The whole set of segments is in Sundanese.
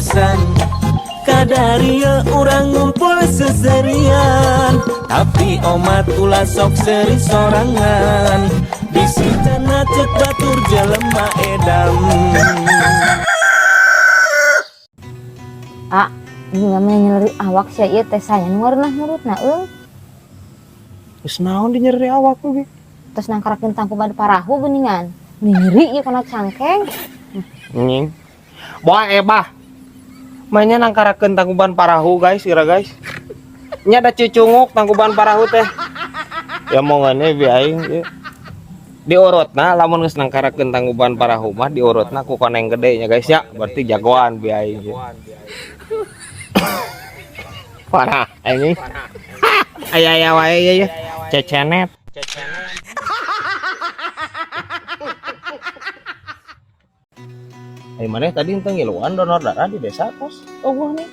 besan. Kadaria urang ngumpul seserian, tapi omat ulah sok seri sorangan. Bisi cenah cek batur jelema edam. Ah, ini namanya nyeri awak sia ieu teh saya nu ngareunah nurutna euy. Geus naon di nyeri awak we? Terus nangkarakeun tangkuban parahu geuningan. Nyeri ieu kana cangkeng. Nying. Boa ebah. Mainnya nangkarakeun tangkuban parahu guys, ira guys. Nya ada cucunguk tangkuban parahu teh. Ya mongane bi aing ieu. Diurutna lamun geus nangkarakeun tangkuban parahu mah diurutna ku koneng gede nya guys ya. Berarti jagoan bi aing ieu. Parah anjing. Aya aya wae ieu ya. Cecenet. Ai maneh tadi henteu ngiluan donor darah di desa kos. Eueuh nih.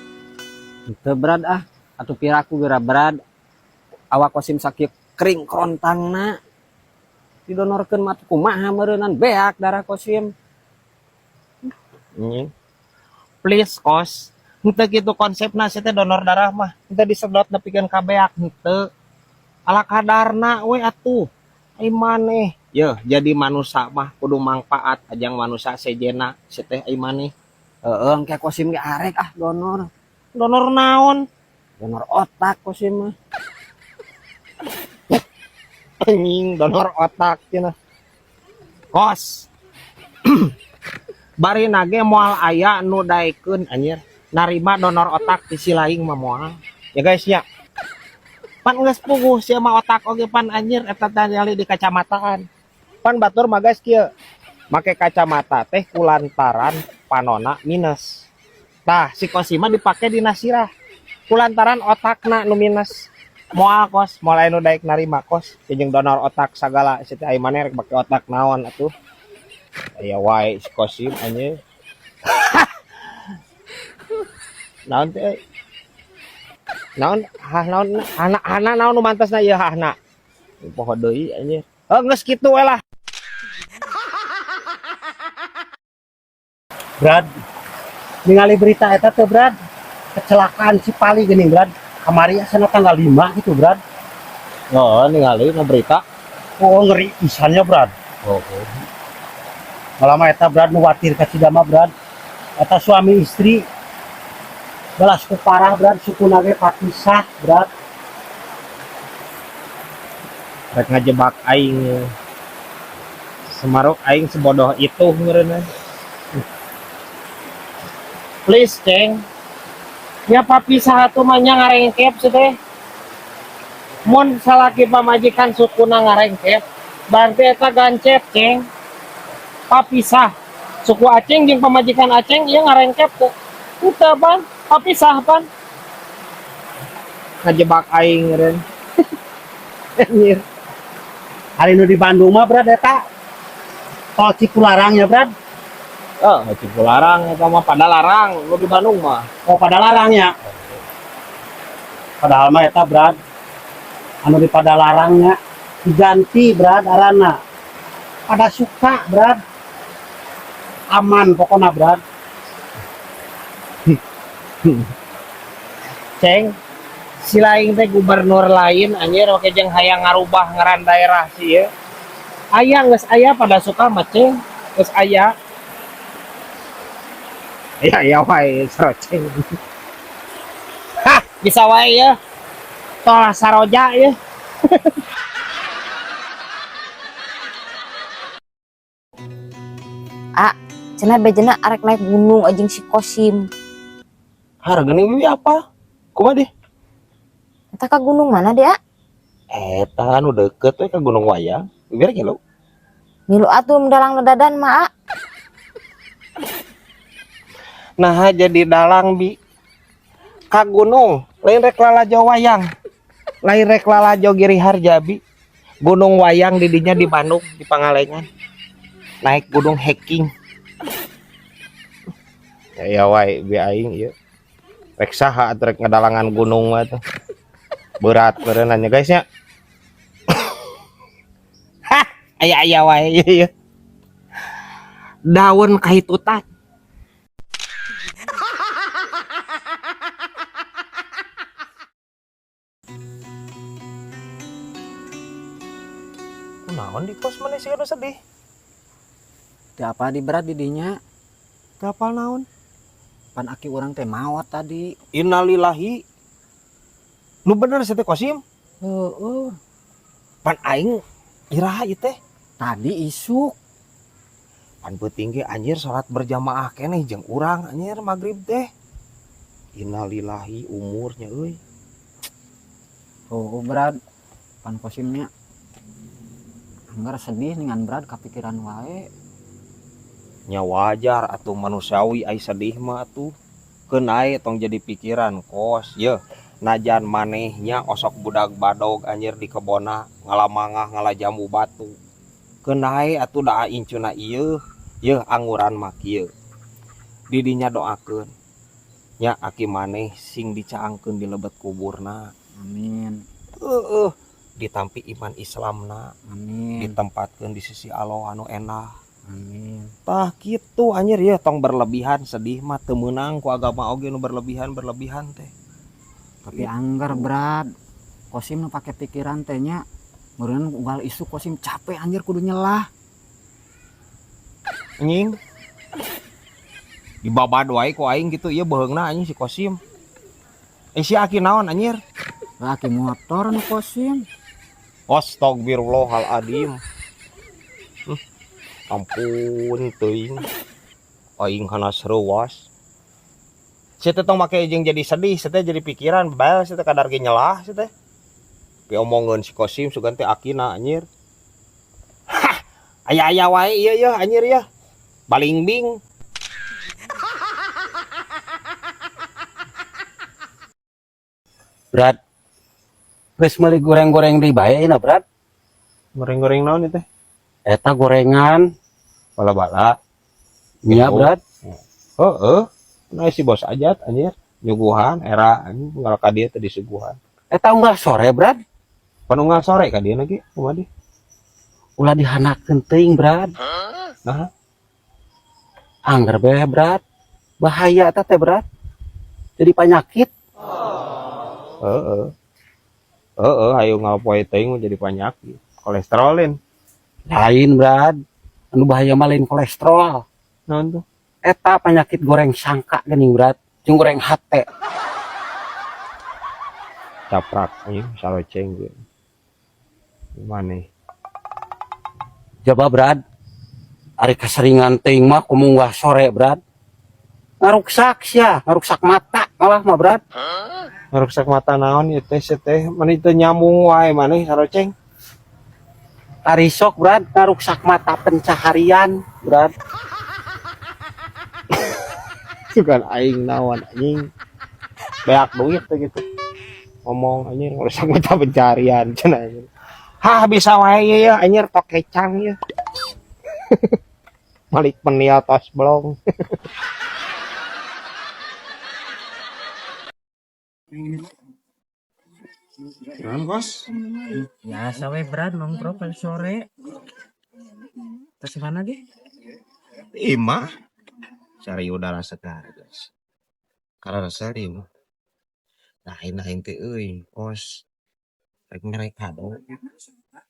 Teu Brad ah, atuh piraku geura Brad. Awak Kosim sakit kering krontangna. Didonorkeun mah kumaha meureunnan beak darah Kosim. Nying. Please kos. Henteu kitu konsepna sia teh donor darah mah. Henteu disedot nepikeun ka beak henteu. Ala kadarna we atuh. Ai maneh. Yeuh, jadi manusa mah kudu mangpaat ajang manusa sejena sia teh ai maneh. Heeh, engke Kosim ge arek ah donor. Donor naon? Donor otak Kosim mah. Anjing, donor otak cenah. Kos. Bari nage moal aya nu daekeun anjir. Narima donor otak di si laing mah moal. Ya guys ya. Pan geus puguh sia mah otak oge pan anjir eta teh di kacamataan. Pan batur mah guys kieu. Make kacamata teh kulantaran panona minus. Tah si Kosim mah dipake di nasirah. Kulantaran otakna nu minus. Moal kos, moal aya nu daek narima kos. Jeung donor otak sagala sia teh ai maneh rek make otak naon atuh. Aya wae si Kosim anjir. Naon teh? Naon hah naon hana hana naon nu mantasna ieu hahna. Poho deui anjir. Heuh geus kitu we lah. Brad, ningali berita eta teh Brad, kecelakaan Cipali geuning Brad. Kamari asana tanggal 5 gitu Brad. Oh, ningali na berita. Oh, ngeri pisannya Brad. Oh, oh. Malah mah eta Brad nu watir ka Cidama Brad. Eta suami istri belas ku parah Brad, sukuna ge papisah Brad. Rek ngajebak aing. Semaruk aing sebodoh itu meureunna. Please, Ceng. Ya papisah atuh mah nya ngarengkep sih teh. Mun salaki pamajikan sukuna ngarengkep, berarti eta gancet, Ceng. Papisah. Suku Aceng jeung pamajikan Aceng ieu ngarengkep teh. Henteu pan, papisah pan. Ngajebak aing meureun. Anjir. Hari nu di Bandung mah Brad eta tol Cipularang ya Brad. Oh, Cipularang eta mah pada larang nu di Bandung mah. Oh, pada larang ya. Padahal mah eta Brad anu di pada larangnya diganti Brad arana. Pada suka Brad. Aman pokoknya Brad. Ceng, si lain teh gubernur lain anjir oke jeung hayang ngarubah ngaran daerah sih ya. Aya geus aya pada suka mah Ceng, geus aya. Ya ya wae saroceng. Hah, bisa wae ya. Tol Saroja ya. Ah, cenah bejena arek naik gunung anjing si Kosim. Harganya bibi apa? Kumaha deh? Eta ka gunung mana dia? Eta nu deket we ka Gunung Wayang. Bibi rek ngilu. Ngilu atuh dalang dadan mah. Nah jadi dalang bi ka gunung lain rek lalajo wayang. Lain rek lalajo Giri Harja bi. Gunung Wayang didinya di Bandung di Pangalengan. Naik gunung hiking. Ya, ya wae bi aing ieu. Rek saha atuh rek ngadalangan gunung mah tuh. Berat meureun nya guys nya. Hah, aya aya wae ieu. Daun kahitutan. Kunaon di kos maneh sih sedih? Teu apa di berat di dinya. Teu apal naon? Pan aki urang teh maot tadi. Innalillahi. Nu bener sih teh Kosim? Heeh. Pan aing iraha ieu teh? Tadi isuk. Pan peuting ge anjir salat berjamaah keneh jeung urang anjir magrib teh. Innalillahi umurnya euy. Oh, berat. Pan Kosimnya anggar sedih dengan berat kepikiran wae. Nya wajar atuh manusiawi ai sedih mah atuh. Keun ae tong jadi pikiran kos ye. Najan manehnya osok budak badog anjir di kebona ngalamangah ngalajamu batu. Keun ae atuh da incuna ieu ye angguran mah kieu. Didinya doakeun nya aki maneh sing dicaangkeun di lebet kuburna. Amin. Heeh, ditampi iman Islamna. Amin. Ditempatkeun di sisi Allah anu enak. Amin. Tah kitu anjir ya tong berlebihan sedih mah teu meunang ku agama oge nu berlebihan-berlebihan teh. Tapi anggar berat. Kosim nu pake pikiran teh nya meureun unggal isuk Kosim capek anjir kudu nyelah. Anjing. Dibabad wae ku aing gitu ieu beuheungna anjing si Kosim. Si aki naon anjir? Aki motor nu Kosim. Astagfirullahaladzim. Ampun teuing. Aing kana reuwas. Sia teh tong make jeung jadi sedih, sia teh jadi pikiran, bae sia teh kadar ge nyelah sia teh. Piomongeun si Kosim sugan teh akina anjir. Hah, aya-aya wae ieu yeuh anjir yeuh. Balingbing. Brad. Geus meuli goreng-goreng di bae ayeuna, Brad. Goreng-goreng naon ieu teh? Eta gorengan bala-bala. Nya, Brad. Heeh. Nah si bos ajat anjir nyuguhan era anjing unggal ka dieu teh disuguhan. Eta unggal sore, Brad. Pan unggal sore ka dieu lagi kumaha di? Ulah dihanakeun teuing, Brad. Nah. Angger bae, Brad. Bahaya eta teh, Brad. Jadi penyakit. Heeh. Heeh, ayo ngapoe teuing jadi penyakit. Kolesterolin. Lain, Brad. Anu bahaya mah lain kolesterol. Naon tuh? Eta penyakit goreng sangka geuning, Brad. Jeung goreng hate. Caprak anjing saroceng ge. Maneh. Jaba, Brad. Ari keseringan teuing mah kumu unggal sore, Brad. Ngaruksak sia, ngaruksak mata malah mah, Brad. Ngaruksak mata naon ieu teh sia teh? Mani teu nyambung wae maneh saroceng. Tarisok, Brad, ngaruksak mata pencaharian, Brad. Sugan aing naon anjing. Beak duit teh gitu. Ngomong anjing ngaruksak mata pencaharian cenah anjing. Hah bisa wae ieu ya anjir tok kecang ieu. Malik penil tos blong. Naon, Bos? Biasa we, Brad, nongkrong paling sore. Terus mana ge? Imah. Cari udara segar, guys. Karena sering. Nah, ini aing teh euy, kos. Rek mere kado.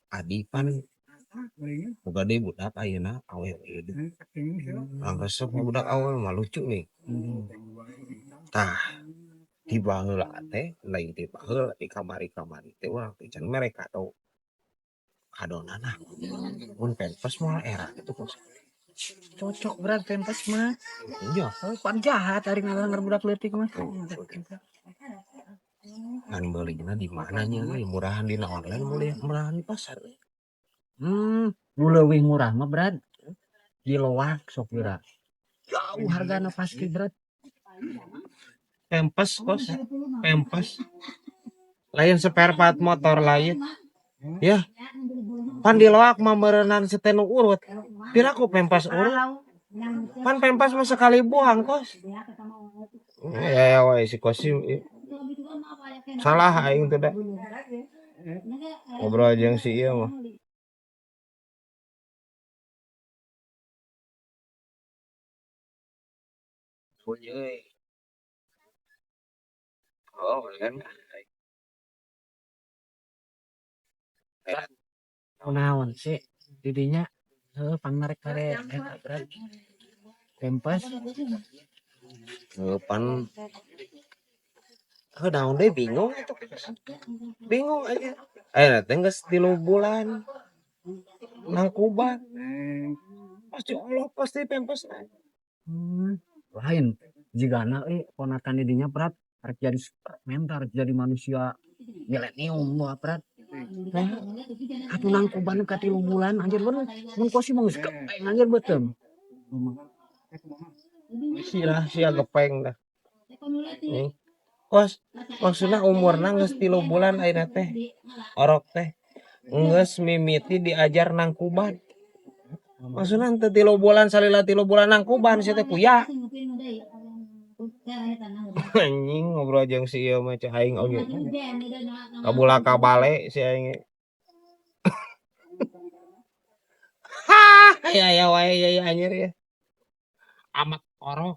Adi pan boga deui budak ayeuna awewe. Urang resep budak awewe mah lucu nih. Tah, di baheula teh, lain di baheula di kamari-kamari teh urang teh can mere kado. Kadona nah. Mun pempes moal era kitu kos. Cocok Brad pempes mah. Iya. Oh, pan jahat ari ngalangar budak leutik mah. Ngan beulina di mana nya euy, murahan dina online murahan di pasar euy. Nu leuwih murah mah Brad. Di loak sok geura. Jauh hargana pasti Brad. Pempes kos, pempes. Lain spare part motor lain. Ya. Pan di loak mah meureunnan setenu urut. Piraku pempes urut. Pan pempes mah sekali buang kos. Ya ya wae si Kosim. Salah aing teh da. Ngobrol jeung si ieu mah. Euy. Oh, kan. Kunaon sih didinya, heuh, pangna rek kare eta, Brad. Pempes. Heuh, pan heuh naon deui, bingung atuh. Bingung aja. Ayeuna teh geus 3 bulan nangkuban. Pasti Allah pasti pempesna. Lain jigana euy ponakan di dinya, Brad, rek jadi superman, rek jadi manusia milenium wah, Brad. Atuh nangkuban ka 3 bulan, anjir, bener mun kosi mah geus gepeng, anjir, beuteung. Sia sia gepeng dah. Nih. Kos maksudna umurna geus 3 bulan ayeuna teh. Orok teh geus mimiti diajar nangkuban. Maksudna teu 3 bulan, salila 3 bulan nangkuban sia teh kuya. Anjing, ngobrol jeung si ieu mah cek aing oge. Kabula kabale si aing. Hah, aya aya wae ya anjir ya. Amat orok.